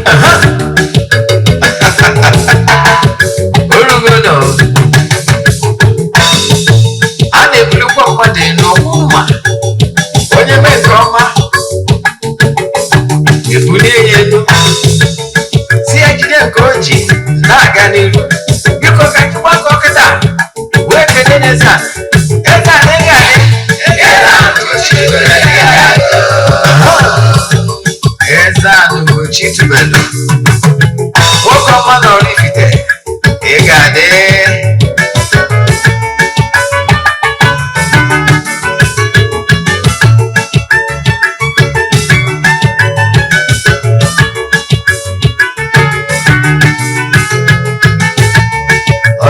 Aha. Orugono a na-ebulikwa mmadụ elu ọkwụ mma onye mee nke ọma ebulie ya elu, si ya jide nke o ji na-aga n'iru. Biko, ka anyị gbakọ kịta wee kelee n'eze a. Eze a na-ege anyị. Eze a n'Ugochi tubelu, nwoke ọma na Oraifite, ị ga-adị.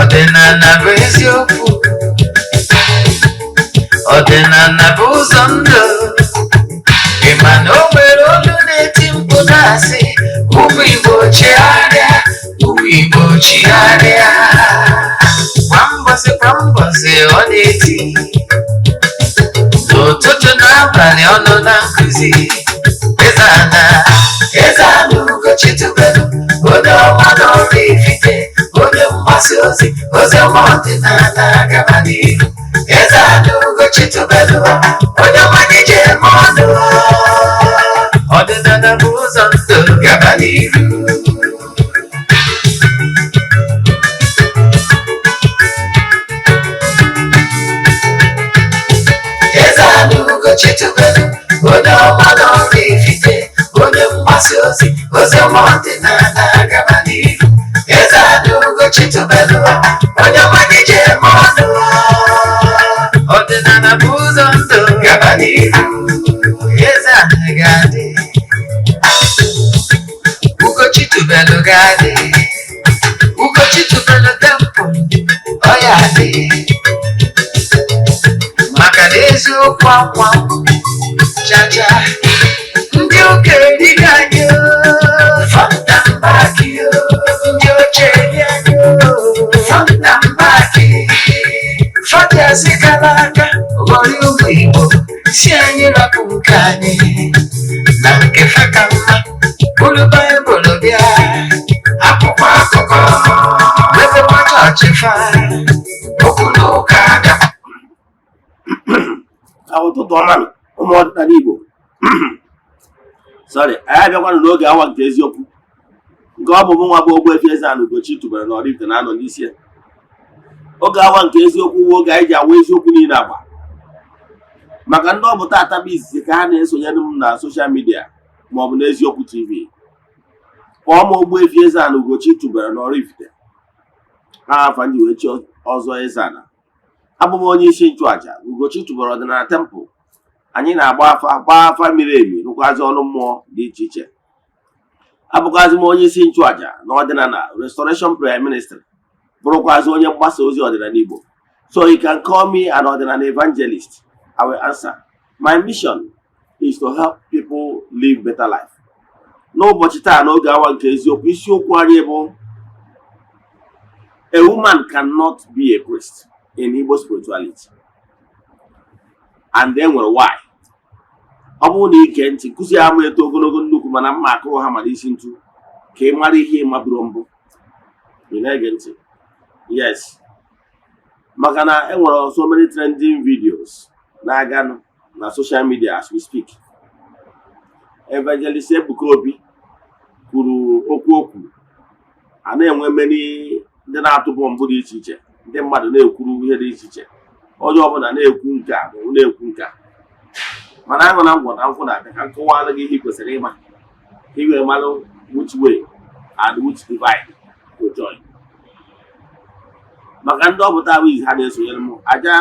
Ọdịnala bụ eziokwu, ọdịnala bụ ụzọ ndụ. Ị ma na o nwere olu na-eti mkpu na-asị, "Ụmụ Igbo, chigharịa, ụmụ Igbo, chigharịa." Kwa mbọsị kwa mbọsị ọ na-eti, n'ụtụtụ na abalị ọ nọ na nkụzi. Eze ana, eze ana Ugochi tubelu, onye ọma na Oraifite, onye mgbasa ozi ozi ọma ọdịnala, gaba n'ihu. Eze ana Ugochi tubelu, onye ọma gị ji eme ọnụ. Ọdịnala bụ ụzọ ndụ, gaba n'ihu. Eze ana Ugochi tubelu, onye ọma na Oraifite, onye mgbasa ozi ozi ọma ọdịnala, gaba n'ihu. Eze ana Ugochi tubelu, onye ọma gị ji eme ọnụ. Ọdịnala bụ ụzọ ndụ, gaba n'ihu. Eze ana ga-adị, Ugochi tubelu ga-adị, Ugochi tubelu temple ọ ya adị, maka na eziokwu akwa chacha ndị ụka erighị anyị oo, front and back oo, ndị oche eri anyị oo, front and back. Fadiasị kara aka ghọrọ ụmụ Igbo, si anyị rapụ nke anyị na nke fa ka mma, bụrụ Baịbụl bịa, akwụkwọ akụkọ, mepekwa chọọchị fa, okwu na ụka aga. Ka ụtụtụ ọma nụ, ụmụ ọdịnala Igbo. Sorry, anyị abịakwanụ n'oge awa nke eziokwu, nke ọ bụ mụ nwa bụ Ogbuefi Eze-Ana Ugochi tubelu na Oraifite na-anọ n'isi ya. Oge awa nke eziokwu bụ oge anyị ji awa eziokwu niile agba, maka ndị ọ bụ taata bụ izizi ka ha na-esonyere m na social media maọbụ n'Eziokwu TV. Kpọọ m Ogbuefi Eze-Ana Ugochi tubelu na Oraifite. Ha afa nji wee chi ọzọ Eze-Ana. Abụ m onye isi nchụaja Ugochi tubelu ọdịnala temple. Anyị na-agba afa, gbaa afa miri emi, rụkwazi ọrụ mmụọ dị iche iche. Abụkwazi m onye isi nchụaja na ọdịnala Restoration Prayer Ministry, bụrụkwazi onye mgbasa ozi ọdịnala Igbo. So you can call me an ọdịnala evangelist, I will answer. My mission is to help people live better life. N'ụbọchị taa, n'oge awa nke eziokwu, isiokwu anyị bụ "A woman cannot be a priest in Igbo spirituality", and then nwere why. Ọ bụrụ na ige ntị nkụzi ama eto ogologo nnukwu, mana mma akụrụ ha mara isi ntu ka ị mara ihe ị maburu mbụ. Ị na-ege ntị? Yes, maka na e nwere so many trending videos na-aganụ na social media as we speak. Evangelist Ebuka Obi kwuru okwu okwu a na-enwe many ndị na-atụ bọmbụ dị iche iche, ndị mmadụ na-ekwuru ihe dị iche iche, onye ọbụla na-ekwu nke a ma ọ na-ekwu nke a, mana aṅụ na ngwọ na nkwụ na-abịa ka nkọwara gị ihe ị kwesịrị ịma, ka ị wee malụ which way and which divide to join. Maka ndị ọpụta bụ izi ha na-esonyere m, aja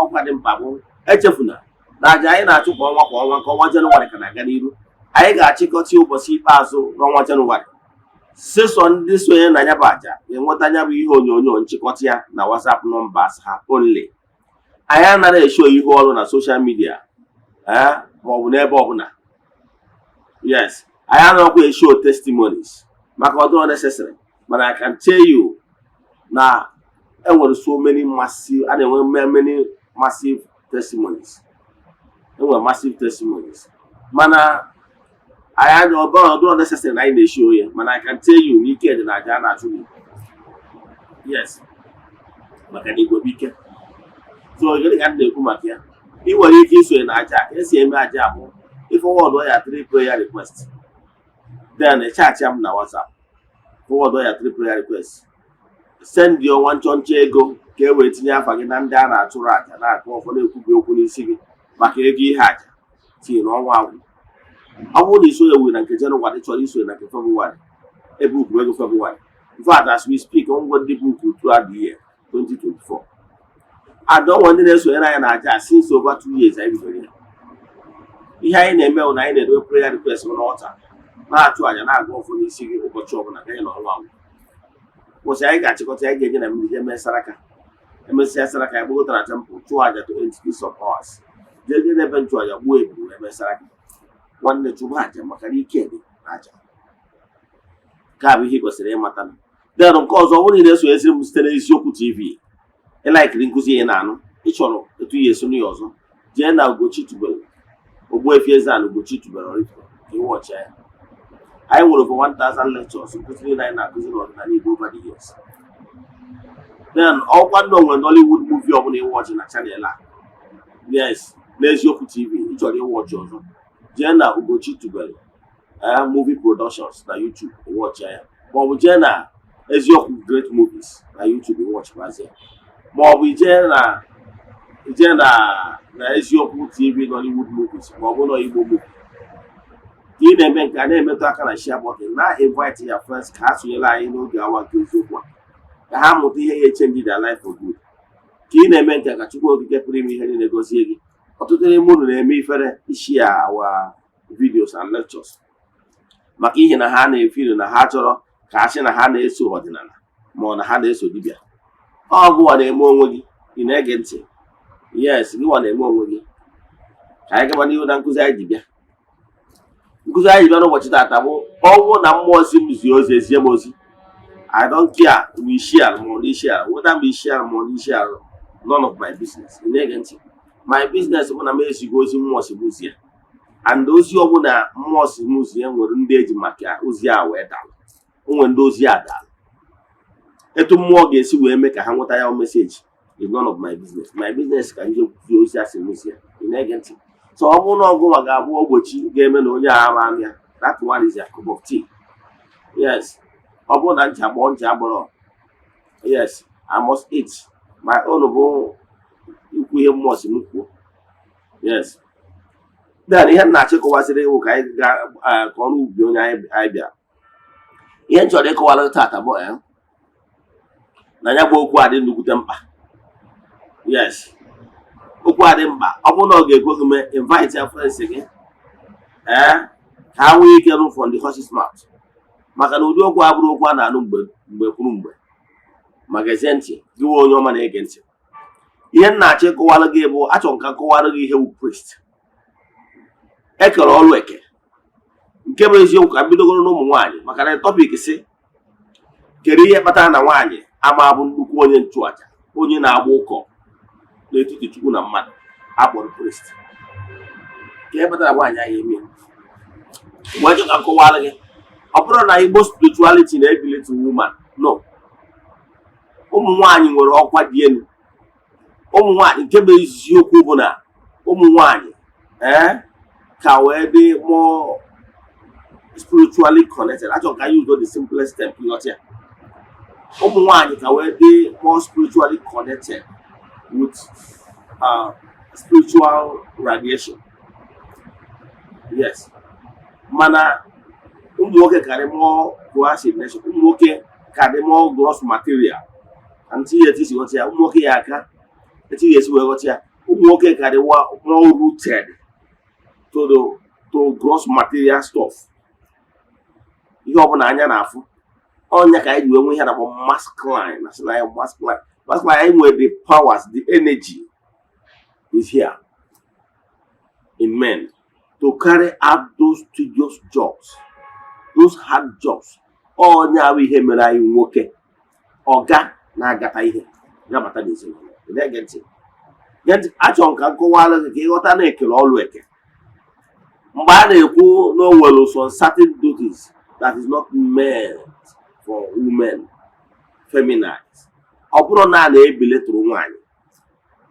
ọkwa dị mkpa bụ echefuna na aja anyị na-achụ kwa ọnwa kwa ọnwa nke ọnwa Jenụwarị ka na-aga n'iru. Anyị ga-achịkọta ụbọchị ikpeazụ n'ọnwa Jenụwarị. Sesọ ndị sonye na ya bụ aja ga-enweta ya bụ ihe onyonyo nchịkọta ya na WhatsApp numbers ha only. Anyị anaghị eshow ihu ọrụ na social media ee maọbụ n'ebe ọbụla. Yes, anyị anaghịkwa eshow testimonies maka ọ dịrọ necessary, mana I can tell you na enwere so many massive, a na-enwe many massive testimonies, enwere massive testimonies, mana Anyị anya ọbụla ọdụrọ necessary na anyị na-eshi oye, mana I can tell you na ike dị na aja a na-achụ n'igwe. Yes, maka na igwe bụ ike. So gịnị ka m na-ekwu maka ya? Ị nwere ike isonye na aja. Ka esi eme aja bụ ịforward ya three prayer request, then chat m na WhatsApp. Forward ya three prayer request, send ọnwa nchọnchọ ego ka e wee tinye afa gị na ndị a na-achụrụ aja, na-akụ ụfọdụ, ekwubi okwu n'isi gị maka ego ihe aja tinye n'ọnwa agwụ. Ọ bụrụ na isonye na nke Jenụwarị, chọrọ isonye na nke Febụwarị, ebe ugwu ego Febụwarị. In fact, as we speak, ngwa ndị book throughout the year 2024, and onwe ndị na-esonyere anyị na aja since over 2 years anyị bidoro ya. Ihe anyị na-eme bụ na anyị na-edobe prayer request n'altar, na-achụ aja, na-agụ ọfọ n'isi gị ụbọchị ọbụla ganye na ọnwa agwụ. Ụbọchị anyị ga-achịkọta, anyị ga-eje na mmiri jee mee saraka. Emesịa saraka, anyị gbagotara temple, chụọ aja to entities of powers, jee jee n'ebe nchụaja, gbuo ebulu wee mee saraka. Nwanne, chụba aja maka na ike dị na aja. Nke a bụ ihe ị kwesịrị ịmata. Then nke ọzọ, ọ bụrụ na ị na-esonyeziri m site n'Eziokwu TV, ịlikeri nkụzi ị na-anụ, ị chọrọ etu ya eso ya ọzọ, jee na Ugochi Tubelu, Ogbuefi Eze-Ana Ugochi Tubelu Oraifite, ka ị watchịa ya. Anyị nwere over 1000 lectures, nkụzi niile anyị na-akụzi n'ọdịnala Igbo over the years. Then ọkwa ndị onwere Nollywood movie ọbụla ịwatchị na channel a, yes, n'Eziokwu TV, ị chọrọ ịwatchị ọzọ, jee na Ugochi Tubelu Movie Productions na YouTube, watchịa ya, maọbụ jee na Eziokwu Great Movies na YouTube, watchịkwazi ya, maọbụ ijee na Eziokwu TV Nollywood Movies, maọbụ na Igbo movie. Ka ị na-eme nke a, na-emetụ aka na share button, na invite ya friends ka ha sonyere anyị n'oge awa nke eziokwu a, ka ha mụta ihe ya echange their life for good. Ka ị na-eme nke a, ka Chukwu Okike pụrụ ime ihe niile gọzie gị. Ọtụtụ n'ime unu na-eme ifere ishare our videos and lectures maka ihe na ha na-efeel na ha chọrọ ka a sị na ha na-eso ọdịnala ma ọ na ha na-eso dibịa. Ọ gụwa na-eme onwe gị. Ị na-ege ntị? Yes, gịwa na-eme onwe gị. Ka anyị gaba n'ihu na nkụzi anyị ji bịa. Nkụzi anyị ji bịa n'ụbọchị taata bụ ọnwụ na mmụọ si m zie ozi, ezie m ozi. I don't care ma isi ala ma ọ na isi ala, whether ma isi ala ma ọ na isi ala, none of my business. Ị na-ege ntị? My business bụ na m ezigo ozi mmụọ si m zie, and ozi ọbụla mmụọ si m zie nwere ndị eji maka ozi a wee dalụ. O nwere ndị ozi a dalụ. Etu mmụọ ga-esi wee mee ka ha nweta ya message is none of my business. My business ka nje kwuzie ozi a si m zie. Ị na-ege ntị? So ọ bụrụ na ọgụ nwa ga-abụ ogbochi ga-eme na onye a ama anụ ya, that one is a cup of tea. Yes, ọ bụrụ na ncha gbọọ, ncha agbọrọ, yes, I must eat my own. Bụ ikwu ihe mmụọ si m kwuo. Yes. Then ihe m na-achọ ịkọwaziri iwu, ka anyị gaa ka ọrụ ubi onye anyị bịara. Ihe m chọrọ ịkọwara tata bụ na ya bụ okwu a dị nnukwute mkpa. Yes, okwu a dị mkpa. Ọ bụrụ na ọ ga-ekwe gị mee, invite ya friends gị ka ha nwee ike nụ from the horse's mouth, maka na ụdị okwu abụrụ okwu a na-anụ mgbe mgbe kwuru mgbe. Ma gezie ntị, gị nwe onye ọma na-ege ntị. Ihe m na-achọ ịkọwara gị bụ, achọrọ m ka m kọwara gị ihe bụ priest. Ekere ọrụ eke. Nke bụ eziokwu, ka m bidogoro n'ụmụ nwaanyị, maka na topic si kedu ihe kpatara na nwaanyị ama bụ nnukwu onye nchụaja, onye na-agba ụkọ n'etiti Chukwu na mmadụ, akpọrọ priest. Ka ihe kpatara nwaanyị ahụ eme ya? Mgbe chọ ka m kọwara gị, ọ bụrụ na Igbo spirituality na-ebilite woman, no. Ụmụ nwaanyị nwere ọkwa dị elu. Ụmụ nwaanyị, nke bụ eziokwu bụ na ụmụ nwaanyị ka wee dị more spiritually connected. Achọrọ ka anyị use the simplest step ịghọta ya. Ụmụ nwaanyị ka wee dị more spiritually connected with spiritual radiation. Yes, mana ụmụ nwoke ka dị more coercive nature. Ụmụ nwoke ka dị more gross material. Ka ntị ya etu isi ghọta ya, ụmụ nwoke ya aka etu ya esi wee ghọta ya, ụmụ nwoke ka dị more rooted to gross material stuff, ihe ọbụla anya na-afụ. Ọnya ka anyị ji wee nwee ihe na-akpọ masculine na sị na ya masculine. Anyị nwere the powers, the energy is here in men to carry out those tedious jobs, those hard jobs. Ọnya bụ ihe mere anyị nwoke ọga na-agata ihe gabata n'ezinụlọ. Ị na-ege ntị? Gee ntị, achọrọ m ka m kọwara gị ka ịghọta na ekele ọlụ eke. Mgbe a na-ekwu na o nwere some certain duties that is not meant for women, feminized, ọ bụrụ na a na-ebiletụrụ nwaanyị.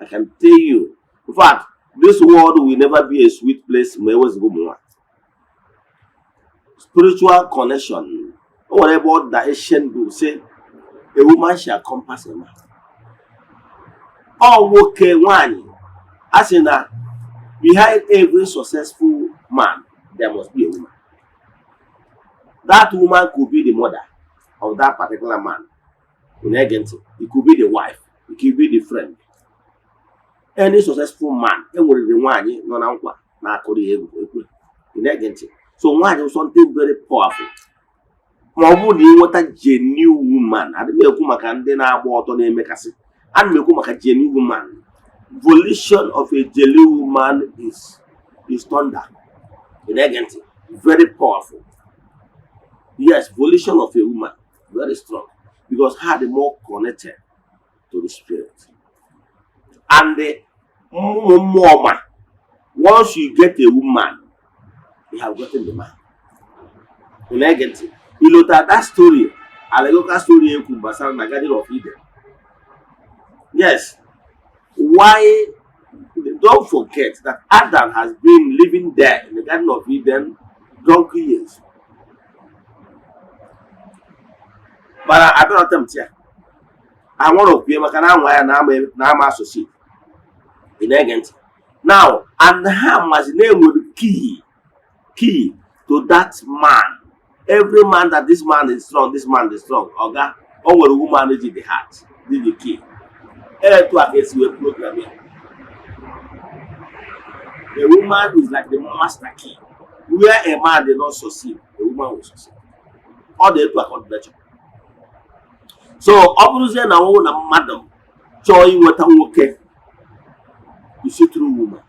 I can tell you, in fact, this world will never be a sweet place ma ewezuga ụmụ nwaanyị. Spiritual connection, o nwere ebe ọ da ancient book say a woman shall compass a man. Ọ nwoke nwaanyị a sị na behind every successful man there must be a woman. That woman could be the mother of that particular man. Ị na-ege ntị? It could be the wife, it could be the friend. Any successful man enweriri nwaanyị nọ na nkwa na-akụrụ ya egwu ekwe. Ị na-ege ntị? So nwaanyị bụ something very powerful ma ọ bụrụ na ị nweta genuine woman. Adịghị m ekwu maka ndị na-agba ọtọ na-emekasị, ana m ekwu maka genuine woman. Volition of a genuine woman is thunder. Ị na-ege ntị? Very powerful. Yes, volition of a woman, very strong, because ha dị more connected to the spirit and the ụmụ mmụọ. Ma once you get a woman, you have gotten the man. Ị na-ege ntị? Ilota that story, allegorical story ekwu gbasara na Garden of Eden. Yes, why? Don't forget that Adam has been living there in the Garden of Eden donkey years, mana abịa attempt ya anwụrụ kwue maka na anwa ya na ama asụsụ. Ị na-ege ntị now? And ha mazi na-enwere key to that man. Every man that this man is strong, this man is strong, oga, o nwere woman ji the heart, ji the key. Etu a ka esi wee program ya. A woman is like the master key. Where a man did not succeed, a woman will succeed. Ọ dị etu a ka ọ dị nature. So ọ bụrụzie na nwụ na mmadụ chọọ inweta nwoke, you see through woman.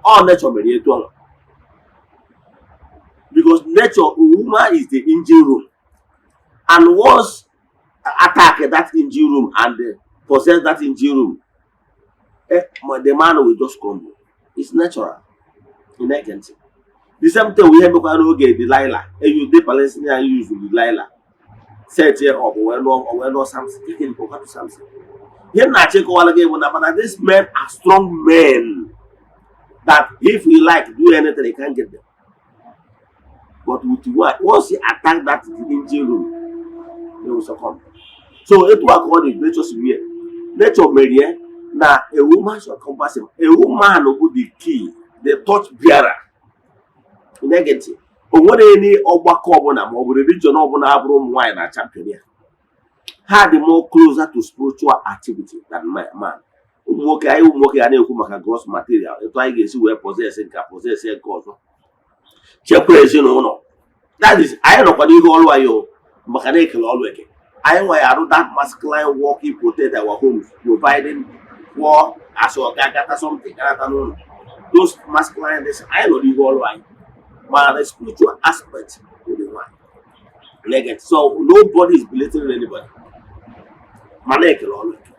All nature mere etu ọnwa, because nature, woman is the engine room, and once attack that engine room and possess that engine room, the man will just crumble. It's natural. Ị na-ege ntị? The same thing ihe mekwara n'oge Delilah eyu, the Palestinian use Delilah set ya up wee lụọ Samson. Ihe nke Samson, ihe m na-achọ ịkọwara gị bụ na mana these men are strong men that if he like do anything, he can't get them. But with what, once he attack that engine room, they will succumb. So etu a ka ọ dị. Nature si wie, nature merie na a woman shall compass him. A woman bụ the key, the torch bearer. Ị na-ege ntị? O nwere any ọgbakọ ọbụla ma ọ bụ religion ọbụla abụrụ ụmụ nwaanyị na champion ya. Ha dị more closer to spiritual activity than man. Ụmụ nwoke anyị, ụmụ nwoke ga na-ekwu maka gross material, etu anyị ga-esi wee possess nke a, possess nke ọzọ, chekwa ezinụlọ. That is, anyị nọkwa n'ihu ọrụ anyị o, maka na ekele ọrụ eke anyị nwe ya arụ, that masculine work, protect our homes, providing for as ọ ga-agata something ganata n'ụlọ. Those masculine this, anyị nọ n'ihu ọrụ anyị, mana the spiritual aspect with the one negative. So nobody is belittling anybody, mana ekele ọrụ eke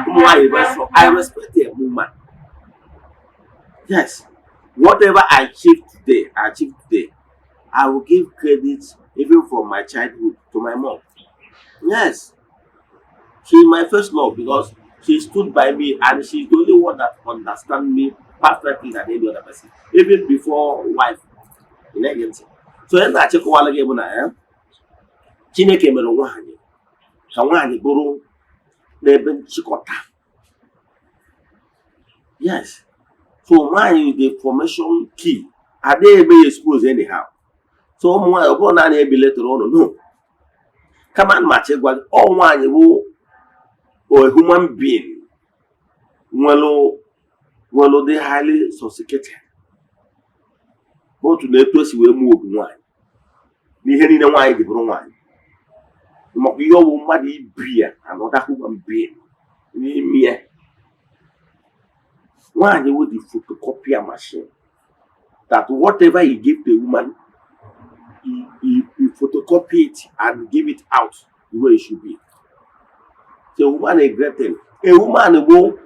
ụmụ nwaanyị very strong. I respect a woman. Yes, whatever I achieve today, I achieve today, I will give credit even from my childhood to my mom. Yes, she is my first love because she stood by me and she's the only one that understand me perfectly than any other person, even before wife. Ị na-ege ntị? So ihe na-achịkọwala gị bụ na ya Chineke mere nwaanyị ka nwaanyị bụrụ n'ebe nchịkọta. Yes, so nwaanyị is the formation key. Adịghị eme ya expose anyhow. So ụmụ nwaanyị, ọ bụrụ na a na-ebiletụrụ ụnụ, no, kama ana m achọ ịgwa gị, ọ nwaanyị bụ a human being nwere dị highly sophisticated, otu na etu o si wee mụọ obi nwaanyị n'ihe niile nwaanyị ji bụrụ nwaanyị, maka ihe ọ bụ mmadụ ibi ya, another human being n'ime ya. Nwaanyị wụ the photocopier machine that whatever you give the woman, he photocopy it and give it out the way it should be. So a woman, a great thing. A woman bụ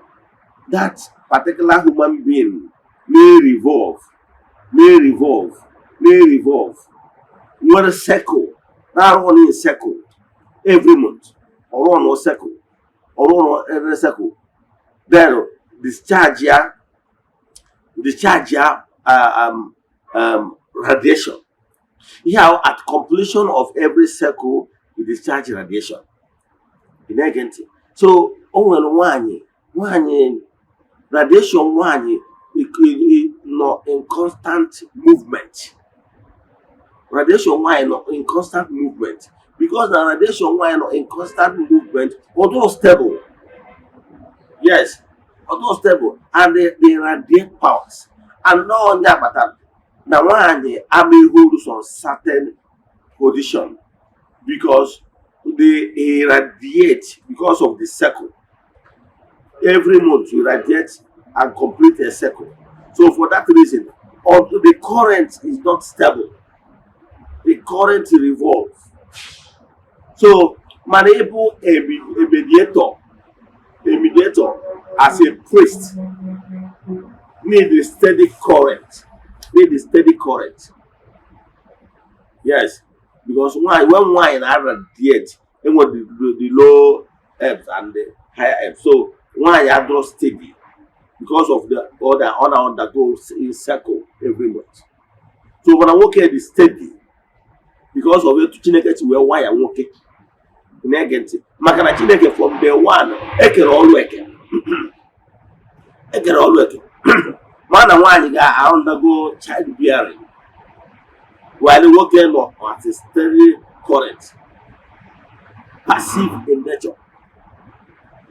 that particular human being. Na-revolve, na-revolve, na-revolve, nwere circle na-arụ ọrụ in circle every month. Ọrụ ọnụ circle, ọrụ ọnụ every circle, then discharge ya, discharge ya radiation. Ihe ahụ, at completion of every cycle, you discharge radiation. Ị na-ege ntị? So o nwere nwanyị, nwanyị radiation, nwanyị nọ in constant movement. Radiation nwanyị nọ in constant movement. Because na radiation nwanyị nọ in constant movement, although stable, yes, although stable, and they radiate powers. And n'ọnya kpatara na nwanyị ama hold some certain position, because they irradiate because of the circle. Every month you radiate and complete a circle. So for that reason, although the current is not stable, the current revolves. So mana ịbụ a mediator as a priest need a steady current, need a steady current, yes, because nwanyị, when nwanyị na radiate, enwere the low ebbs and the higher ebbs. So nwanyị adịrọ steady because of the other ọ na undergo in circle every month. So mana nwoke dị steady because of etu Chineke si wee waya nwoke. Ị na-ege ntị? Maka na Chineke from day one ekere ọrụ eke, ekere ọrụ eke ma na nwaanyị ga-undergo child bearing, while nwoke nọ at a steady current, passive in nature.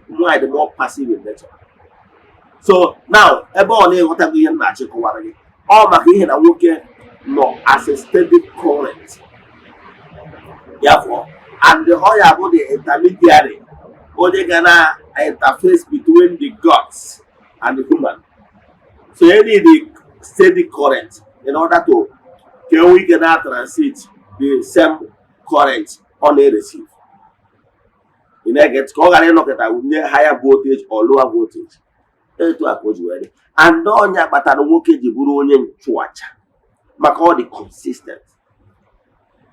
Nwaanyị dị more passive in nature. So now, ebe ọ na-ịghọtago ihe m na-achịkọwara gị, ọ maka ihe na nwoke nọ as a steady current, therefore, and ọ ya bụ the intermediary, onye ga na interface between the gods and the human. So you need the steady current in order to ka enwee ike na transit the same current ọ na-receive. Ị na-ege ntị? Ka ọ ghara ịnọkọta nye higher voltage or lower voltage. Etu a ka o ji wee dị. And ọnya kpatara nwoke ji bụrụ onye nchụaja, maka ọ dị consistent.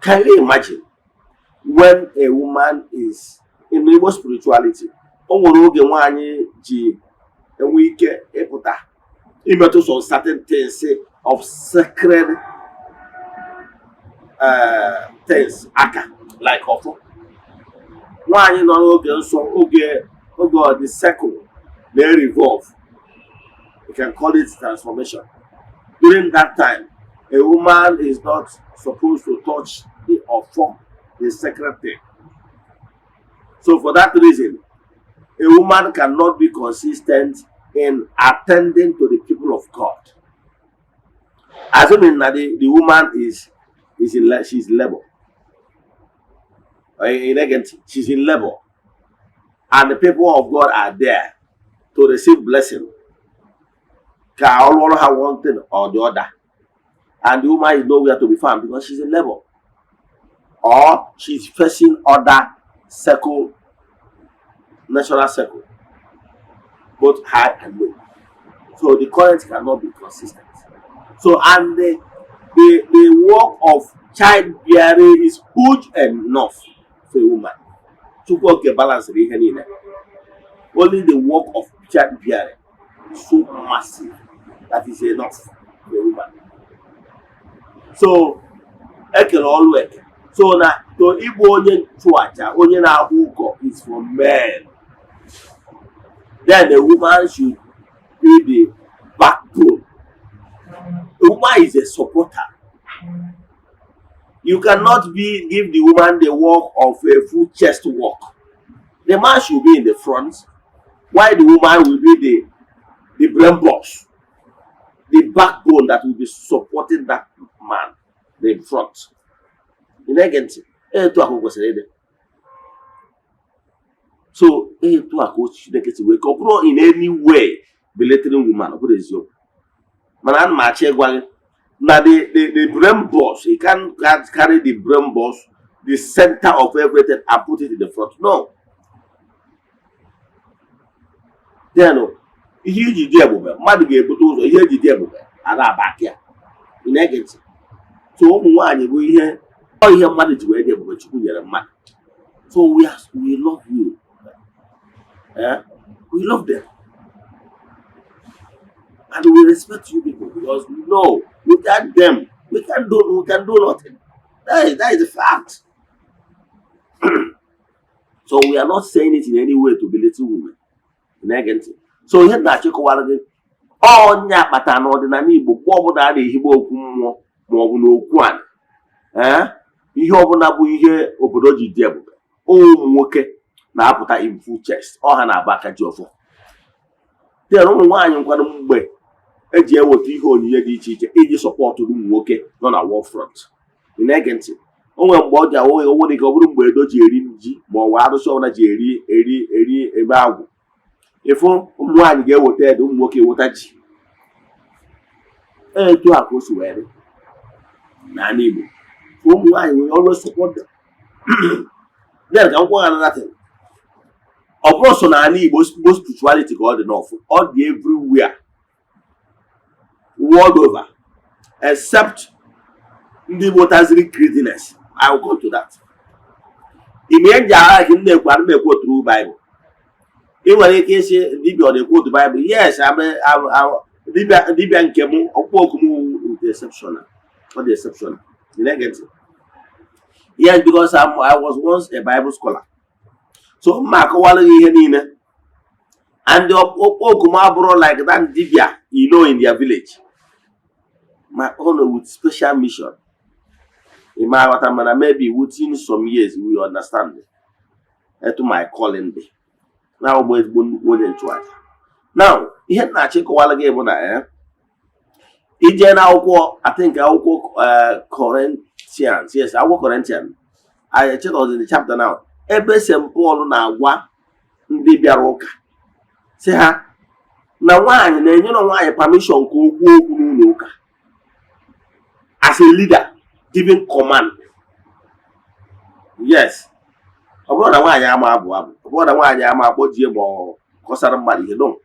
Can you imagine when a woman is in Igbo spirituality, o nwere oge nwaanyị ji enwe ike ịpụta imetụ some certain things of sacred things aka, like ọfọ. Nwaanyị nọ n'oge nsọ, oge ọ dị cycle na-revolve, you can call it transformation. During that time, a woman is not supposed to touch the ọfọ, the sacred thing. So for that reason, a woman cannot be consistent in attending to the people of God, assuming that the woman is in she's in labor. In again, she's in labor and the people of God are there to receive blessing, ka ọrụ ọrụ ha one thing or the other, and the woman is nowhere to be found because she's in labor or she's facing other circle, natural cycle, both high and low. So the current cannot be consistent. So and the work of childbearing is huge enough for a woman. Chukwu oke balance ihe niile. Only the work of childbearing is so massive that is enough for a woman. So ekere ọrụ eke. So na to ịbụ onye nchụaja, onye na-akwụ ụkọ, is for men. Then the woman should be the backbone. A woman is a supporter. You cannot be give the woman the work of a full chest work. The man should be in the front, while the woman will be the brain box, the backbone that will be supporting that man in front. Ị na-ege ntị? Etu a ka o kwesịrị ịdị. So etu a ka o Chineke si wee ka ọ bụrụ in any way belittling woman. Ọ bụrụ eziokwu, mana ana m achọ ịgwa gị na the brain box, you can't carry the brain box, the center of everything, and put it in the front. No. Then Ihe iji dị ebube, mmadụ ga-ebute ụzọ ihe eji dị ebube a na-aba aka ya. Ị na-ege ntị? So ụmụ nwaanyị bụ ihe ọ ihe mmadụ ji wee dị ebube Chukwu nyere mmadụ. So we love you, eh? We love them and we respect you people because we know without them we can do nothing. That is the fact. So we are not saying it in any way to belittle women. Ị na-ege ntị? So ihe m na-achịkọwara gị, ọnya kpatara na ọdịnala Igbo, mgbe ọbụla a na-ehigbe okwu mmụọ ma ọ bụ n'okwu ala, ee, ihe ọbụla bụ ihe obodo ji dị ebube, ụmụ nwoke na-apụta in full chest, ọha na-agba aka ji ọfọ. Then ụmụ nwaanyị nkwado mgbe eji eweta ihe onyinye dị iche iche iji support ụmụ nwoke nọ na war front. Ị na-ege ntị? O nwere mgbe ọ ji awụ owo dị ka ọ bụrụ mgbe edo ji eri ji ma ọ bụ arụsị ọbụla ji eri eri eri ebe agwụ ịfụ, ụmụ nwaanyị ga-eweta ede, ụmụ nwoke eweta ji. Etu a ka o si wee dị n'ala Igbo. So ụmụ nwaanyị nwere always support them. Then ka m gwa another thing. Ọ bụrụ so n'ala Igbo, Igbo spirituality ka ọ dị n'ọfụ, ọ dị everywhere, world over, except ndị nwetaziri greediness. I will come to that. Ime nji agha gị m na-ekwu, ana m ekwu otu Bible. Ị nwere ike ịsị, "Dibịa ọ na-ekwu otu Bible?" Yes, dibịa dibịa nke m, ọkpụkpọ oku m dị exceptional. Ọ dị exceptional. Ị na-ege ntị? Yes, because I was once a Bible scholar, so mma akọwara gị ihe niile. And ọkpụkpọ oku m abụrụ like that dibịa you know in their village, my own with special mission. Ị ma aghọta, mana maybe within some years we understand etu my calling dị na ọ bụ ezigbo nnukwu onye nchụaja. Now, ihe m na-achọ ịkọwara gị bụ na ije na akwụkwọ, I think akwụkwọ Corinthians, yes, akwụkwọ Corinthians, I check in the chapter now, ebe St. Paul na-agwa ndị bịara ụka sị ha na nwaanyị na-enyere nwaanyị permission ka o kwuo okwu n'ụlọ ụka as a leader giving command. Yes, ọ bụrụ na nwaanyị ama abụ abụ, ọ bụrụ na nwaanyị ama akpọjie ma ọ kọsara mmadụ ihe, no,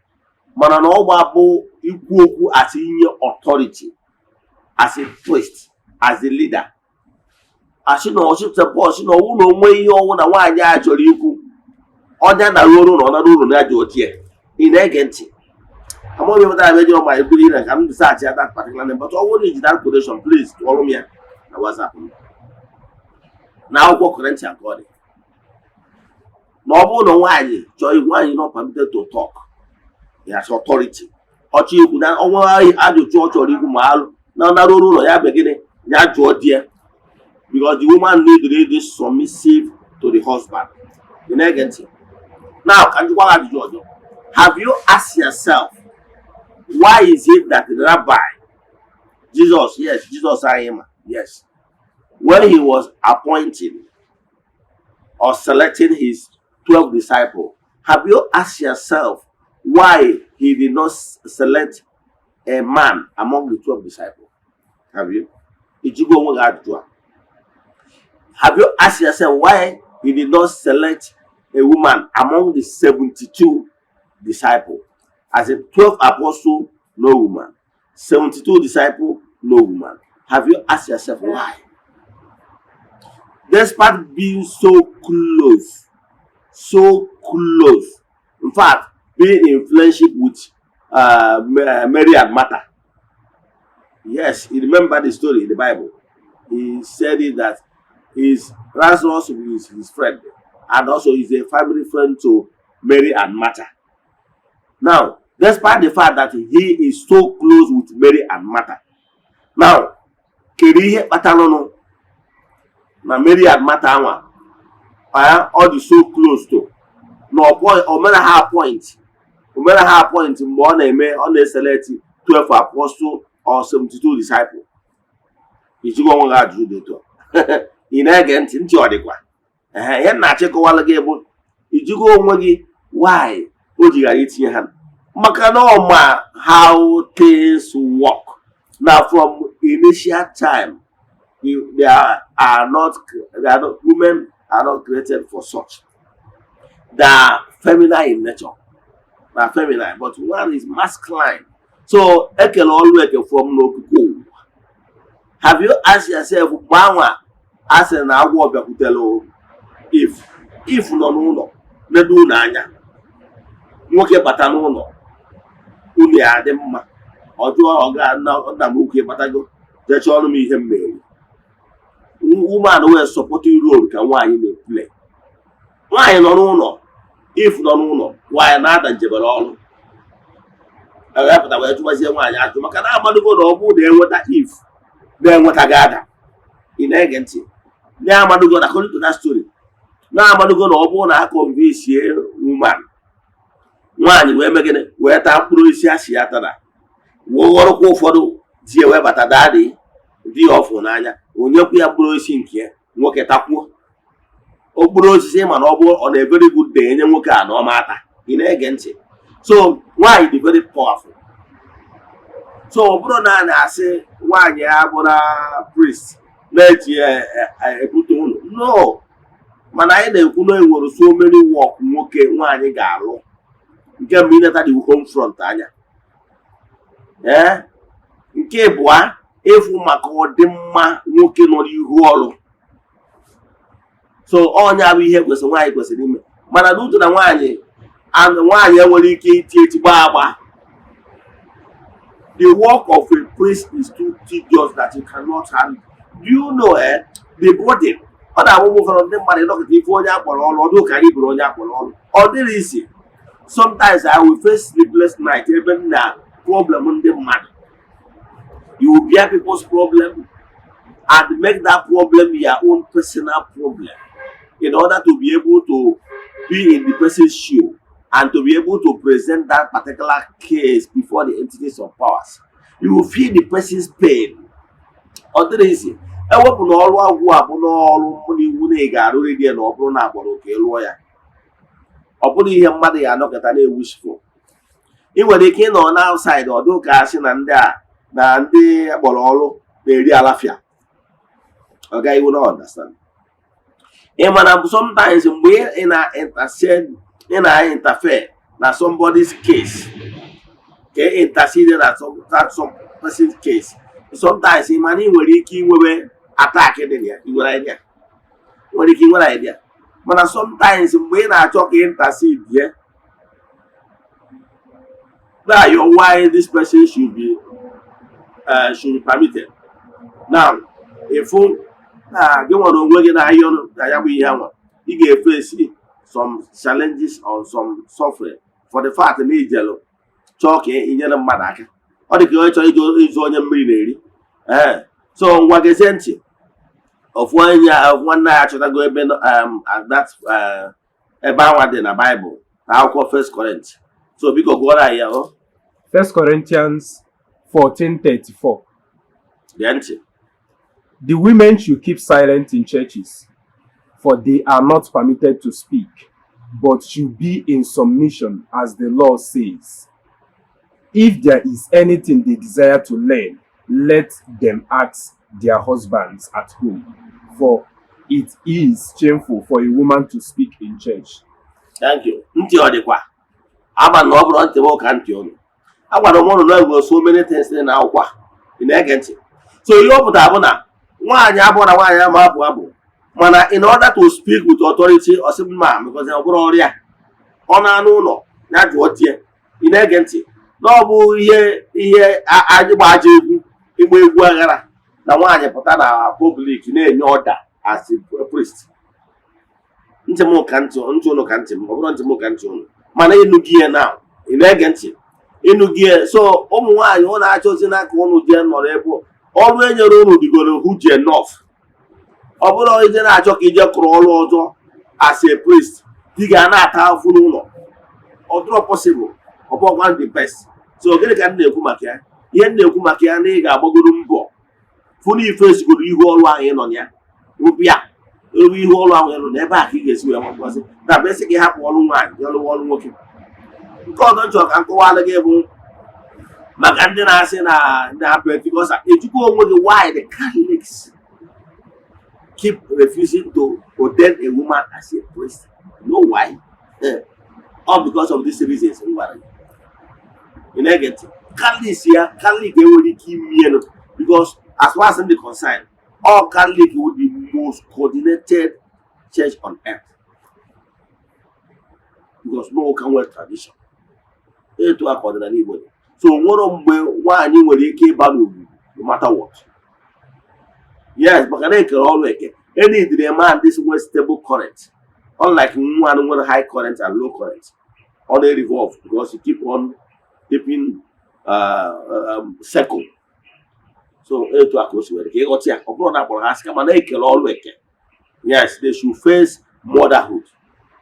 mana na ọ bụ ikwu okwu as inye authority as a priest, as a leader, asị na ọchịchị Pọl sị na ọnwụ na onwe ihe ọnwụ na nwaanyị a chọrọ ikwu, ọnya na uru na ọ nara uru na aja ochie. Ị na-ege ntị? Amaghị m pụtara ejọrọ ma eburu ire ka m search ya that particular name, but ọ bụrụ na iji that quotation, please tụọrọ m ya na WhatsApp m. Na akwụkwọ Corinthian ka ọ dị na ọ bụrụ na nwaanyị chọọ ikwu, nwaanyị not permitted to talk. He has authority. Ọ chọọ ikwu na ọnwa ajụjụ ọ chọrọ ikwu ma alụ na ọ nara ụlọ ya bụ gịnị, ya jụọ di ya, because the woman need to be submissive to the husband. Ị na-ege ntị? Now, ka njikwa gị ajụjụ ọzọ. Have you asked yourself, why is it that the rabbi Jesus, yes, Jesus anyị ma, yes, when he was appointing or selecting his 12 disciples, have you asked yourself why he did not select a man among the 12 disciples? Have you? Ijigo onwe gị ajụjụ a? Have you asked yourself why he did not select a woman among the 72 disciples? As a 12 apostle, no woman. 72 disciple, no woman. Have you asked yourself why? Despite being so close, so close, in fact, being in friendship with Mary and Martha. Yes, you remember the story in the Bible. He said it that his Lazarus is his friend, and also he's a family friend to Mary and Martha. Now, despite the fact that he is so close with Mary and Martha, now, kedu ihe kpatalụnụ na Mary and Martha anwa ọ dị so close to na o mere ha appoint, o mere ha appoint mgbe ọ na-eme ọ na-eselect 12 apostle or 72 disciple? Ijigo onwe gị ajụjụ dị otu a? Ị na-ege ntị? Ntị ọ dịkwa? Ehe, ihe m na-achịkọwalụ gị bụ, ijigo onwe gị why o ji ghara itinye ha? Maka na ọ ma how things work na from initial time, they are not, women are not created for such. They are feminine in nature. Na feminine, but one is masculine. So ekele ọrụ eke from n'okike ụwa. Have you asked yourself, mgbe anwa a sị na agwọ bịakwutere Eve, Eve nọ n'ụlọ nedo unu anya, nwoke bata n'ụlọ unu ya adị mma, ọ jụọ ọga nna m ukwu, ịbatago, jee chọọrọ m ihe m mere. Woman wee supporting role ka nwaanyị na-eplay. Nwaanyị nọ n'ụlọ, Eve nọ n'ụlọ, nwaanyị na-ada njebere ọrụ ewepụta wee jụbazie nwaanyị ajụ, maka na amadogo na ọ bụrụ na enweta Eve na-enwetaghị Adam. Ị na-ege ntị? Na-amadogo na, according to that story, na-amadogo na ọ bụrụ na a convince woman, nwaanyị wee megide wee taa mkpụrụ osisi asị ya tara, wee ghọrọkwa ụfọdụ di ya wee bata daa dị di ya ọfụ n'anya, onyekwu ya mkpụrụ osisi nke ya, nwoke takwuo okpuru osisi. Mana ọ bụ ọ na very good day enye nwoke a na ọma ata. Ị na-ege ntị? So nwaanyị dị very powerful. So ọ bụrụ na a na-asị nwaanyị ya bụra priest na-eji ebute ụlọ, no. Mana anyị na-ekwu na enwere so many work nwoke nwaanyị ga-alụ. Nke mbụ, ineta the home front anya. Ee, nke ịbụa, ịfụ maka ọdịmma nwoke nọ n'ihu ọrụ. So ọnya bụ ihe kwesịrị nwaanyị kwesịrị ime. Mana n'utu na nwaanyị nwaanyị enwere ike iti eti gbaa agba. The work of a priest is too tedious that you cannot handle. Do you know, the burden ọ na-abụ ụfọdụ ndị mmadụ ịnọkọta ife onye akpọrọ ọrụ ọdụ ka anyị bụrụ onye akpọrọ ọrụ, ọ dịrị isi. Sometimes I will face sleepless night ebe m na problem ndị mmadụ. You will bear people's problem and make that problem your own personal problem in order to be able to be in the person's shoe and to be able to present that particular case before the entities of powers. You will feel the person's pain. Ọ dịrị isi ewepụ na ọrụ agwụ a bụ n'ọrụ mụ na iwu na ị ga-arụrịrị ya, na ọ bụrụ na agbọrọ ka ị lụọ ya, ọ bụrụ ihe mmadụ ya anọkọta na-ewusifu. Ị nwere ike ịnọ na outside, ọ dị ka asị na ndị a na ndị akpọrọ ọrụ na-eri alafia. Ọ gaghị na understand. Ị ma na sometimes mgbe ị na-intercede, ị na-interfere na somebody's case, ka ị intercede na that some person's case, sometimes ị ma na ị nwere ike inwewe attack dị na ya. Ị nwere idea? Nwere ike inwere idea, mana sometimes mgbe ị na-achọ ka intercede ya na-ayọ why this person should be permitted, now ịfụ na gị nwere onwe gị na-ayọ na ya bụ ihe anwa, ị ga-efesi some challenges or some suffering for the fact na ijelu chọọ ka ị nyere mmadụ aka. Ọ dị ka onye chọrọ ịzụ onye mmiri na-eri. Ee, so ngwa, gezie ntị. Ofu onye nwanne ya achọtago ebe that ebe anwa dị na Baịbụl, na akwụkwọ First Corinthians. So biko gụọrọ anyị ya o. 1 Corinthians 14:34. Gee ntị. The women should keep silent in churches, for they are not permitted to speak, but should be in submission as the law says. If there is anything they desire to learn, let them ask their husbands at home, for it is shameful for a woman to speak in church. Thank you. Ntị ọ dịkwa ama na ọ bụrụ ntị m ka ntị ụnụ. Agwara m ụnụ na enwere so many things dị na akwụkwọ a. Ị na-ege ntị? So ihe ọ pụtara bụ na nwaanyị abụọ na nwaanyị ama abụ abụ, mana in order to speak with authority, ọ sị mma, because ọ bụrụ ọrịa ọ na-anụ ụlọ ya jụọ tie. Ị na-ege ntị? Na ọ bụ ihe ịgba aja egwu, ịgba egwu aghara na nwaanyị pụta na public na-enye order as a priest. Ntị m ka ntị ntị ụnụ ka ntị m, ọ bụrụ ntị m ka ntị ụnụ, mana ịnụ gị ya na ị na-ege ntị, ịnụ gị ya. So ụmụ nwaanyị, ụnụ achọzi n'aka ụnụ jee nọrọ ebe ọrụ enyere ụnụ digoro huge enough. Ọ bụrụ ije na-achọ ka ije kụrụ ọrụ ọzọ as a priest, ị ga na-ata afụ n'ụlọ. Ọ dịrọ possible, ọ bụghị the best. So gịnị ka m na-ekwu maka ya? Ihe m na-ekwu maka ya na ị ga-agbagoro mbọ fụ na ife esigoro ihu ọrụ ahụ ị nọ na ya rụbịa ebe ihu ọrụ ahụ ị nọ n'ebe a ka ị ga-esi wee ngozi na bụ esi gị hapụ ọrụ nwaanyị jee lụwa ọrụ nwoke. Nke ọzọ m chọrọ ka m kọwalụ gị bụ maka ndị na-asị na Pentecostal. Ejikwa onwe gị, why the Catholics keep refusing to ordain a woman as a priest? You know why? All because of these reasons m gwara gị. Ị na-ege ntị? Catholic ya, Catholic enwere ike imienụ because as far as I'm concerned, all Catholic will be most coordinated church on earth because no ụka nwere tradition etu a ka ọdịnala Igbo dị. So nwere mgbe nwaanyị nwere ike ịba n'ugwu, no matter what. Yes, maka na ekere ọrụ eke any a man this nwere stable current, unlike nwa nwere high current and low current. Ọ na-revolve because you keep on keeping circle. So etu a ka o si were ka ịghọta ya. Ọ bụrụ na akpọrọ ha asị, kama na ekere ọrụ eke. Yes, they should face motherhood.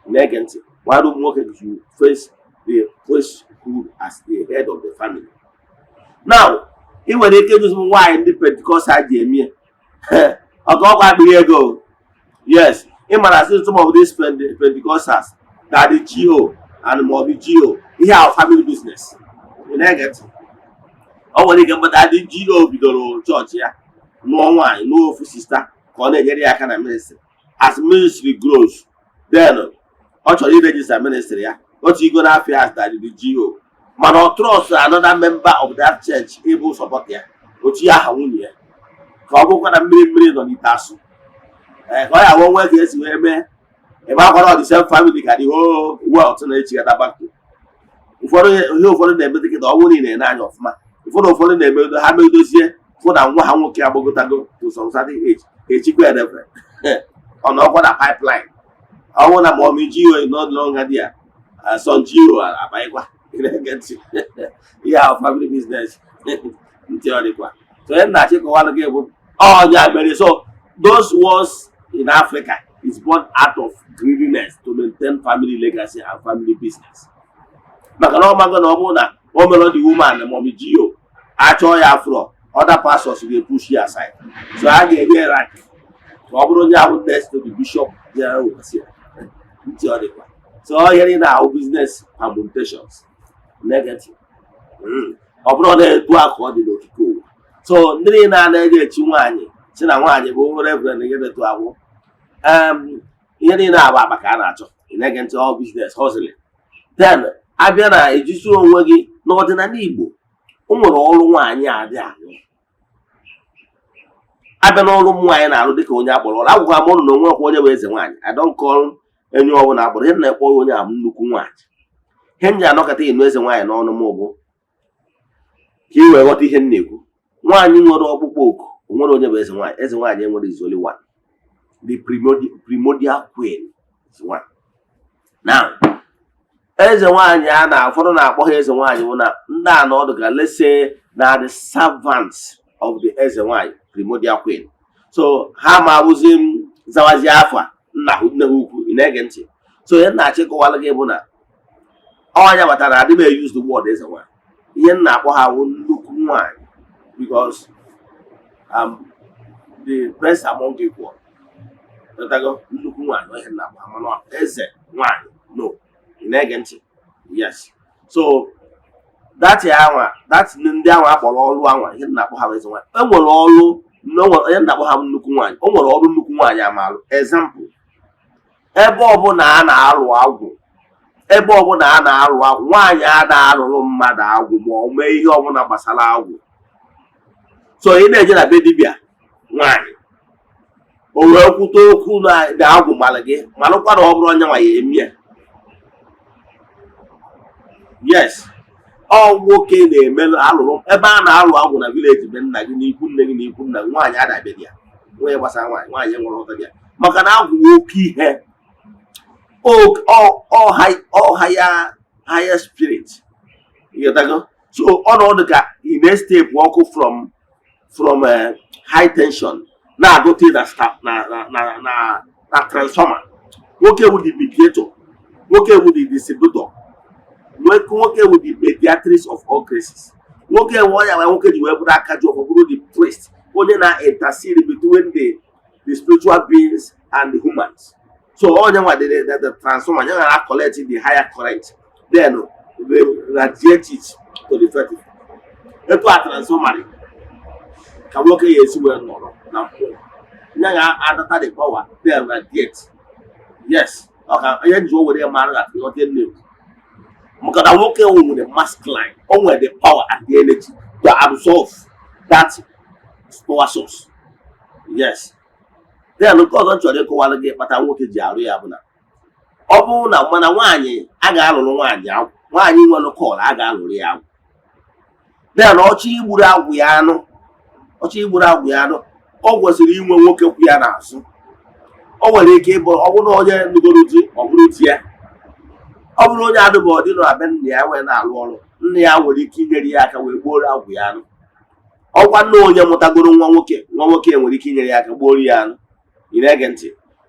Na-ege ntị? While ụmụ nwoke should face the priesthood as the head of the family. Now, ị nwere ike ịjụzi m nwaanyị ndị Pentecostal ji eme ọka ọkwa akpịrị ego. Yes, ị mara asị some of these Pentecostals that the GO and maọbụ GO ihe ahụ family business. Ị na-ege ntị? Ọ nwere ike mkpata dị GO bidoro chọọchị ya, nụọ nwaanyị, nụọ ofu sister ka ọ na-enyere ya aka na ministry. As ministry grows, then ọ chọrọ iregister ministry ya otu igo n'afọ as that the GO, mana ọ trust another member of that church ịbụ support ya, otu ya aha nwunye ya, ka ọ bụrụkwa na mmiri mmiri nọ n'ite asụ. Ee, ka ọ ya nwe nwe ka esi wee mee ebe akwara ọ the same family ka the whole wealth na-echigata back to. Ụfọdụ ihe ụfọdụ na-eme dịkịta, ọ bụrụ na ị na-ene anya ọfụma, ụfọdụ na-emedo ha medozie fụ na nwa ha nwoke agbagotago to some certain age, echikwa ya reverend. Ọ nọkwa na pipeline. Ọ bụrụ na mommy GO no longer there, son GO abanyekwa. Ị ntị, ihe ahụ family business. Ntị, ọ dịkwa. So onye na-achịkọwalụ gị bụ ọnya mere. So those ones in Africa is born out of greediness to maintain family legacy and family business, maka na ọ mago na ọ bụrụ na o mere the woman maọbụ GO achọọ ya afro, other pastors ga-epush ya aside, so a ga-enye rank ka ọ bụrụ onye ahụ next to the bishop general overseer. Ntị, ọ dịkwa. So ọ ihe niile ahụ business permutations negative. Ọ bụrụ na etu a ka ọ dị n'okike ụwa. So ndị niile a na-eji echi nwaanyị si na nwaanyị bụ reverend ihe detu agwụ, ihe niile abụ akpa ka a na-achọ. Ị na-ege ntị? All business hustling. Then abịa na ejisi onwe gị n'ọdịnala Igbo, o nwere ọrụ nwaanyị a dị alụ. Abịa n'ọrụ ụmụ nwaanyị na-arụ dịka onye akpọrọ ọrụ, agwụgwa m ụnụ na onwe ọkwa onye bụ eze nwaanyị. I don't call enyi ọbụla akpọrọ ihe m na-ekpọ ya onye abụ nnukwu nwaanyị. Ihe m ji anọkọta ịnụ eze nwaanyị n'ọnụ m bụ ka ị wee ghọta ihe m na-ekwu. Nwaanyị nwere ọkpụkpọ oku, o nwere onye bụ eze nwaanyị. Eze nwaanyị enwere is only one, the primordial queen is one. Now, eze nwaanyị a na ụfọdụ na-akpọ ha eze nwaanyị bụ na ndị a nọdụ ka, let's say, na the servants of the eze nwaanyị, primordial queen. So ha ma abụzi m zawazi afa nna ha, nne ha ukwu. Ị na-ege ntị? So ihe m na-achọ ịkọwalụ gị bụ na ọnya batara adị m use the word eze nwaanyị. Ihe m na-akpọ ha bụ nnukwu nwaanyị because the best among equal. Ghọtago? Nnukwu nwaanyị ọ ihe m na-akpọ ha, mana eze nwaanyị, no. Ị na-ege ntị? Yes. So that anwa, that ndị anwa akpọrọ ọrụ anwa, ihe m na-akpọ ha bụ eze nwaanyị. E nwere ọrụ na o nwere ihe m na-akpọ ha bụ nnukwu nwaanyị. O nwere ọrụ nnukwu nwaanyị amalụ. Example, ebe ọbụla a na-alụ agwụ, ebe ọbụla a na-alụ agwụ, nwaanyị a na-alụrụ mmadụ agwụ ma ọ mee ihe ọbụla gbasara agwụ. So ị na-eje na be dibịa nwaanyị, o wee kwute okwu na agwụ mara gị, malụkwa na ọ bụrụ onye nwa ya emi ya. Yes, ọ nwoke na-eme alụrụ ebe a na-alụ agwụ na village be nna gị, n'ikwu nne gị, na ikwu nna gị. Nwaanyị adabịa ya nwunye gbasara nwaanyị, nwaanyị nwere ụta ya, maka na agwụ bụ oke ihe, ọ higher spirit. Ịghọtago? So ọnọdụ ka ị na-estep ọkụ from high tension na-adọte na na transformer. Nwoke bụ the mediator, nwoke bụ the distributor, nwoke bụ the mediatrix of all graces. Nwoke nwe onye nwoke ji wee bụrụ aka ji ọfọ, bụrụ the priest, onye na-intercede between the spiritual beings and the humans. So onye nwa the transformer nye na collect the higher current, then radiate it to the vertical. Etu a transformer dị ka nwoke ya esi wee nọrọ na mmụọ nye ya adata the power, then radiate. Yes, ọ ka onye nji o were ya mara ka ịghọta nne. Maka na nwoke nwere masculine, o nwere the power and the energy to absorb that power source. Yes. Then nke ọzọ m chọrọ ịkọwara gị kpata nwoke ji arụ ya bụ na ọ bụrụ na mana nwaanyị a ga-alụrụ nwaanyị agwụ, nwaanyị nwere call, a ga-alụrụ ya agwụ. Then ọchọ igburu agwụ ya anụ, ọchọ igburu agwụ ya anụ, ọ kwesịrị inwe nwoke kwụ ya n'azụ. O nwere ike ịbụ, ọ bụrụ na onye nugoro di, ọ bụrụ di ya, ọ bụrụ onye adịbụ ọdị nọ na be nna ya wee na-alụ ọrụ, nna ya nwere ike inyere ya aka wee gbuoro agwụ ya anụ. Ọkwa nna onye mụtagoro nwa nwoke, nwa nwoke nwere ike inyere ya aka gbuoro ya anụ. Ị na-ege ntị?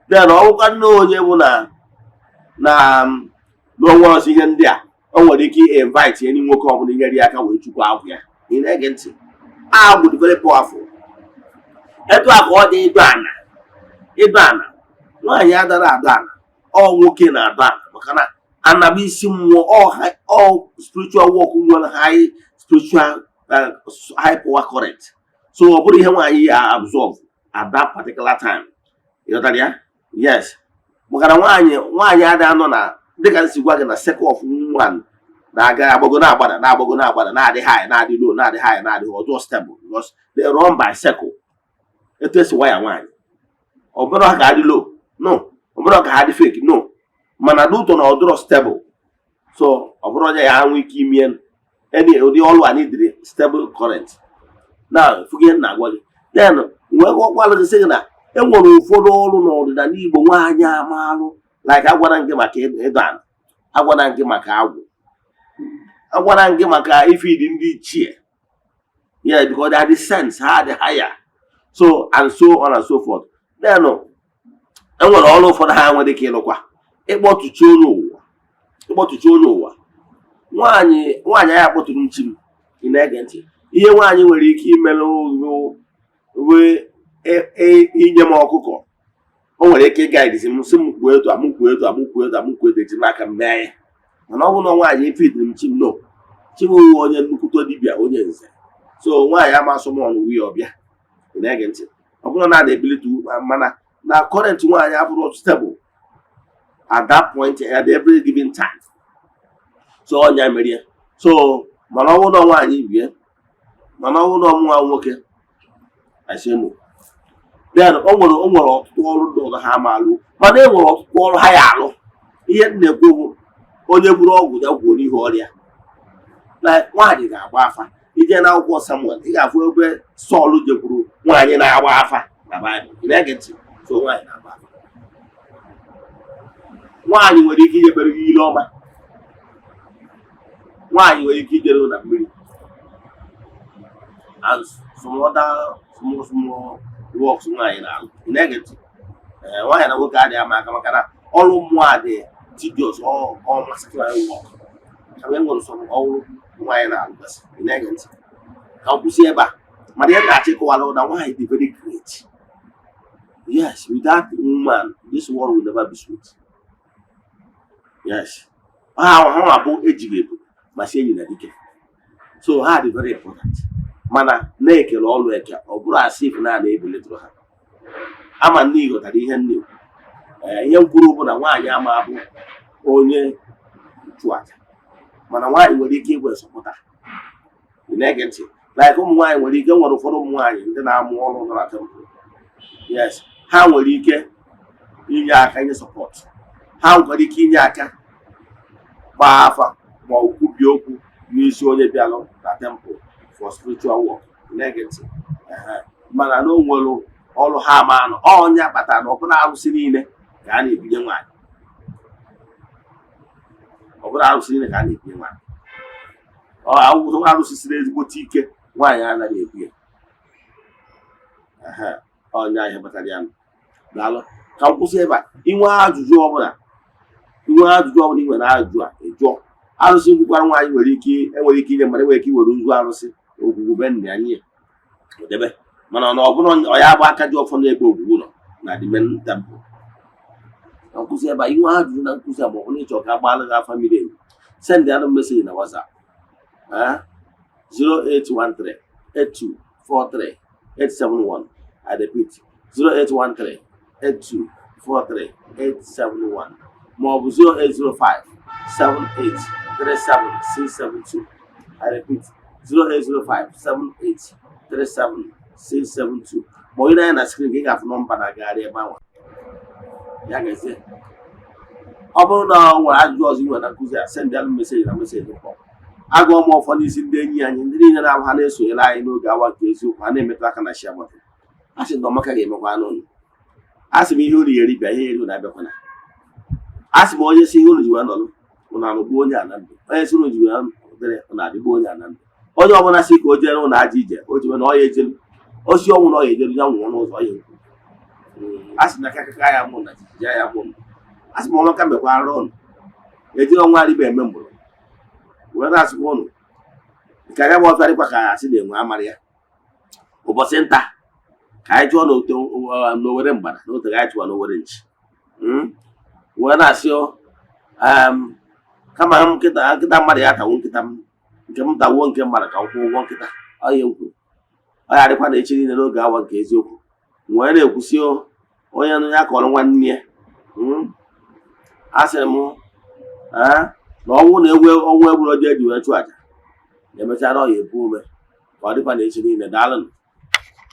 Then ọgwụkwa nna onye bụ na n'onwe ọzọ, ihe ndị a, o nwere ike invite enyi nwoke ọbụla inyere ya aka wee chukwu agwụ ya. Ị na-ege ntị? Agwụ dị very powerful. Etu a ka ọ dị ịdọ ana. Ịdọ ana, nwaanyị adara adọ ana, ọ nwoke na-adọ ana, maka na ana bụ isi mmụọ. All spiritual work nwere high spiritual, high power current. So ọ bụrụ ihe nwaanyị ya absorb at that particular time. Ịghọtara ya? Yes. Maka na nwaanyị adịghị anọ na, dịka m si gwa gị, na cycle of woman na-aga agbago na-agbada, na-agbago na-agbada, na-adị high, na-adị low, na-adị high, na-adị ọjọọ, stable, because they run by cycle. Etu esi waya nwaanyị, ọ bụrụ ha ka adị low, no, ọ bụrụ ka ha dị fake, no, mana n'ụtọ na ọ dịrọ stable. So ọ bụrụ onye ya nwee ike ime any ụdị ọrụ a dịrị stable current na fuge na-agwa gị. Then wee gwọkwalụ gị, sị gị na e nwere ụfọdụ ọrụ n'ọdịnala Igbo nwaanyị amalụ, like agwara m gị maka ịdọ ala, agwara m gị maka agwụ, agwara m gị maka ifidi ndị ichie. Yeah, because they are the sense ha dị higher, so and so on and so forth. Then e nwere ọrụ ụfọdụ ha nwere ike ịlụkwa, ịkpọtụchi onye ụwa, ịkpọtụchi onye ụwa. Nwaanyị anyị akpọtụrụ nchi m. Ị na-ege ntị? Ihe nwaanyị nwere ike imelụ wee inye m ọkụkọ, o nwere ike ịgaidisi m, sị m kwuo etu a, m kwuo etu a, m kwuo etu a, m kwuo etu, eji m aka m mee ya. Mana ọ bụrụ na nwaanyị efidiri m chi m, no, chi m wụ onye nnukwute dibịa, onye nze. So nwaanyị ama asọ m ọnụ wuye ọbịa. Ị na-ege ntị? Ọ bụrụ na a na-ebilite, mana na current nwaanyị abụrụ stable at that point, at every given time. So ọnya mere ya. So mana ọ bụrụ na nwaanyị bie, mana ọ bụrụ na ọmụnwa nwoke, I say no. Then o nwere ọtụtụ ọrụ ndị ọzọ ha ma alụ, mana e nwere ọtụtụ ọrụ ha ya alụ. Ihe m na-ekwu bụ, onye buru ọgwụ ya gwuo n'ihu ọrịa na nwaanyị ga-agba afa. Ije na akwụkwọ Samuel, ị ga-afụ ebe Sọl jekwuru nwaanyị na-agba afa na Baịbụl. Ị na-ege ntị? So nwaanyị na-agba afa, nwaanyị nwere ike inyebere gị ile ọma, nwaanyị nwere ike ijere na mmiri and some other small small works nwaanyị na-alụ. Ị na-ege ntị? Ee, nwaanyị na nwoke adịghị ama aka, maka na ọrụ mmụọ a dị tedious or masculine work. Ka e nwere some ọrụ nwaanyị na-alụgasị. Ị na-ege ntị? Ka m kwụsị ebe a. Mana ihe m na-achọ ịkọwara na nwaanyị dị very great. Yes, without woman, this world will never be sweet. Yes, ha bụ ejighị ebu ma si enyi na dike. So ha dị very important, mana na-ekele ọlụ eke, ọ bụrụ asị if na na-ebuletụrụ ha ama nne. Ịghọtara ihe m na-ekwu? Ee, ihe m kwuru bụ na nwaanyị ama abụ onye nchụaja, mana nwaanyị nwere ike igwe supporter. Ị na-ege ntị? Like ụmụ nwaanyị nwere ike, nwere ụfọdụ ụmụ nwaanyị ndị na-amụ ọrụ nọ na temple. Yes, ha nwere ike inye aka, inye support. Ha nwere ike inye aka gbaa afa ma ọ bụ kwubie okwu n'isi onye bịalụ na temple for spiritual work. Ị na-ege ntị? Ehe. Mana na o nwere ọrụ ha ama anọ ọnya kpatara na ọbụla arụsị niile ka a na-ebunye nwaanyị, ọbụla arụsị niile ka a na-ebunye nwaanyị. Ọ awụrụ arụsị siri ezigbote ike, nwaanyị anaghị ebu ya. Ehe, ọnya ihe kpatara ya. Daalụ. Ka m kwụsị ebe a. Inwe ajụjụ ọbụla, inwe ajụjụ ọbụla ị nwere, ajụjụ a ị jụọ. Arụsị nkwukwara, nwaanyị nwere ike, enwere ike inye mmadụ, enwere ike iwere nzu arụsị ogwugwu be nna ya nye ya odebe, mana na ọ bụrụ ọ ya bụ aka ji ọfọ n'ebe ogwugwu nọ na the main temple. Na nkwụsị ebe a. Inwe ajụjụ na nkụzi a, ma ọ bụ na ịchọ ka agbaala gị afa miri emi, send anụ message na WhatsApp, 0813 8243 871. I repeat, 0813 8243 871, ma ọ bụ 0805 78 37672. I repeat, 0805 78 37672. Ma onye na-anya na screen ka ị ga-afụ nọmba na-agagharị ebe ahụ. Ya gazie. Ọ bụrụ na ọ nwere ajụjụ ọzọ ị nwere na nkụzi a, send alụ message na message kpọ. Agụọ m ọfọ n'isi ndị enyi anyị, ndị niile na-abụ ha na-esonyere anyị n'oge awa nke eziokwu, ha na-emetụ aka na share button. A sị na ọmaka ga-emekwa n'ụlọ. A sị m ihe unu ga-eri bịa, ihe eri unu abịakwana. A sị m onye si ihe unu ji wee nọrọ, unu arụgbuo onye a na ndụ. Onye si unu ji wee dịrị, unu adịgbuo onye a na ndụ. Onye ọbụla si ka o jere ụnụ aja ije, o ji na ọ ya ejelu osi ọnwụ na ọ ya ejelu, ya nwụọ n'ụzọ ya ekwu. A sị na akaka ya mụ na jijiji ya mụ. A sị m ọmaka mekwara ụnụ. Ejiri ọnwa adịba eme mgbụrụ wee na-asịkwa ụnụ nke anya bụ ọfịa dịkwa ka asị na enwe amara ya. Ụbọchị nta ka anyị chụọ n'Owere mgbada n'ote, ka anyị chụọ n'Owere nchi. Wee na-asị kama m nkịta nkịta mmadụ ya tawo nkịta m, nke m tawuo nke mmadụ ka m kwụọ ụgwọ nkịta. Ọ ya m kwuru, ọ ya adịkwa na echi niile n'oge awa nke eziokwu. Wee na-ekwusi, onye nụ ya kọrọ nwanne ya. A sịrị m na ọnwụ na egwu ọnwụ egburu oji eji wee chụọ aja, emechaa na ọ ya epu ume. Ka ọ dịkwa na echi niile. Daalụnụ.